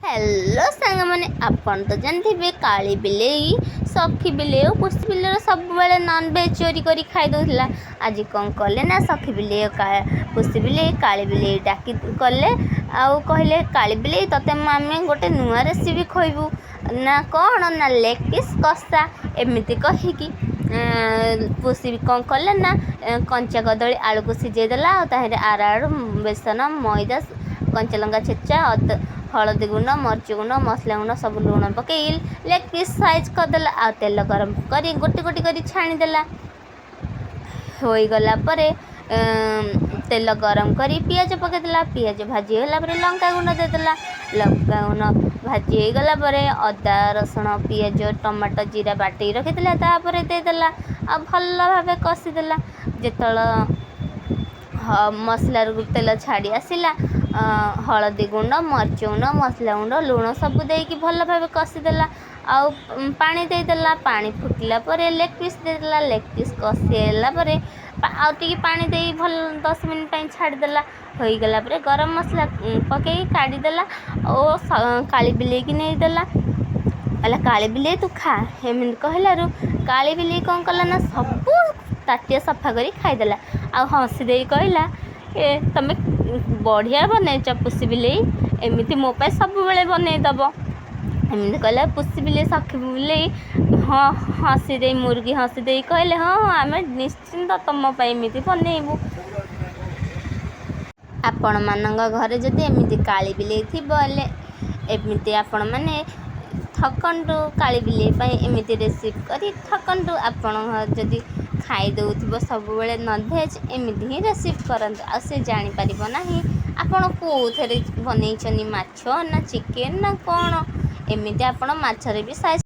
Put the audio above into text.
Hello ସାଙ୍ଗମାନେ, ଆପଣ ତ ଜାଣିଥିବେ କାଳି ବିଲେଇ ସଖୀ ବିଲେଇ ଓ ପୁଷି ବିଲେଇର ସବୁବେଳେ ନନଭେଜ୍ ଚୋରି କରି ଖାଇଦେଉଥିଲା। ଆଜି କ'ଣ କଲେ ନା, ସଖୀ ବିଲେଇ, ପୁଷି ବିଲେଇ କାଳି ବିଲେଇ ଡାକି କଲେ ଆଉ କହିଲେ, "କାଳି ବିଲେଇ, ତତେ ଆମେ ଗୋଟେ ନୂଆ ରେସିପି ଖୋଇବୁ।" ନା କ'ଣ ନା, ଲେଗ୍ ପିସ୍ କଷା। ଏମିତି କହିକି ପୁଷି କ'ଣ କଲେ ନା, କଞ୍ଚା କଦଳୀ ଆଳୁକୁ ସିଝେଇ ଦେଲା ଆଉ ତାହିଁରେ ଆରାରୁଟ୍, ବେସନ, ମଇଦା, କଞ୍ଚା ଲଙ୍କା ଛେଚା, ହଳଦୀ ଗୁଣ୍ଡ, ମରିଚ ଗୁଣ୍ଡ, ମସଲା ଗୁଣ୍ଡ ସବୁ, ଲୁଣ ପକାଇ ଲେଗ୍ ପିସ୍ ସାଇଜ୍ କରିଦେଲା ଆଉ ତେଲ ଗରମ କରି ଗୋଟି ଗୋଟି କରି ଛାଣିଦେଲା। ହୋଇଗଲା ପରେ ତେଲ ଗରମ କରି ପିଆଜ ପକାଇଦେଲା। ପିଆଜ ଭାଜି ହେଇଗଲା ପରେ ଲଙ୍କା ଗୁଣ୍ଡ ଦେଇଦେଲା। ଲଙ୍କା ଗୁଣ୍ଡ ଭାଜି ହେଇଗଲା ପରେ ଅଦା, ରସୁଣ, ପିଆଜ, ଟମାଟୋ, ଜିରା ବାଟିକି ରଖିଥିଲା, ତାପରେ ଦେଇଦେଲା ଆଉ ଭଲ ଭାବେ କଷିଦେଲା। ଯେତେବେଳେ ମସଲାରୁ ତେଲ ଛାଡ଼ି ଆସିଲା, ହଳଦୀ ଗୁଣ୍ଡ, ମରିଚ ଗୁଣ୍ଡ, ମସଲା ଗୁଣ୍ଡ, ଲୁଣ ସବୁ ଦେଇକି ଭଲ ଭାବେ କଷିଦେଲା ଆଉ ପାଣି ଦେଇଦେଲା। ପାଣି ଫୁଟିଲା ପରେ ଲେଗ୍ ପିସ୍ ଦେଇଦେଲା। ଲେଗ୍ ପିସ୍ କଷି ହେଲା ପରେ ଆଉ ଟିକେ ପାଣି ଦେଇ ଭଲ 10 ମିନିଟ୍ ପାଇଁ ଛାଡ଼ିଦେଲା। ହୋଇଗଲା ପରେ ଗରମ ମସଲା ପକାଇ କାଢ଼ିଦେଲା ଓ କାଳି ବିଲେଇକି ନେଇଦେଲା। କହିଲା, "କାଳି ବିଲେଇ, ତୁ ଖା।" ଏମିତି କହିଲାରୁ କାଳି ବିଲେଇ କ'ଣ କଲା ନା, ସବୁ ତାଟିଆ ସଫା କରି ଖାଇଦେଲା ଆଉ ହସି ଦେଇ କହିଲା, "ଏ ତମେ ବଢ଼ିଆ ବନେଇଛ ପୁଷି ବିଲେଇ, ଏମିତି ମୋ ପାଇଁ ସବୁବେଳେ ବନେଇଦେବ।" ଏମିତି କହିଲା ପୁଷି ବିଲେଇ। ସଖୀ ବିଲେଇ ହଁ ହସି ଦେଇ, ମୁରୁକି ହସି ଦେଇ କହିଲେ, "ହଁ, ଆମେ ନିଶ୍ଚିନ୍ତ ତମ ପାଇଁ ଏମିତି ବନେଇବୁ।" ଆପଣମାନଙ୍କ ଘରେ ଯଦି ଏମିତି କାଳି ବିଲେଇ ଥିବ ହେଲେ, ଏମିତି ଆପଣମାନେ ଠକନ୍ତୁ। କାଳି ବିଲେଇ ପାଇଁ ଏମିତି ରେସିପି କରି ଠକନ୍ତୁ। ଆପଣ ଯଦି ଖାଇଦେଉଥିବ ସବୁବେଳେ ନନଭେଜ୍, ଏମିତି ହିଁ ରେସିପି କରନ୍ତୁ ଆଉ ସେ ଜାଣିପାରିବ ନାହିଁ ଆପଣ କେଉଁଥିରେ ବନେଇଛନ୍ତି, ମାଛ ନା ଚିକେନ୍ ନା କ'ଣ। ଏମିତି ଆପଣ ମାଛରେ ବି ସାଇଜ୍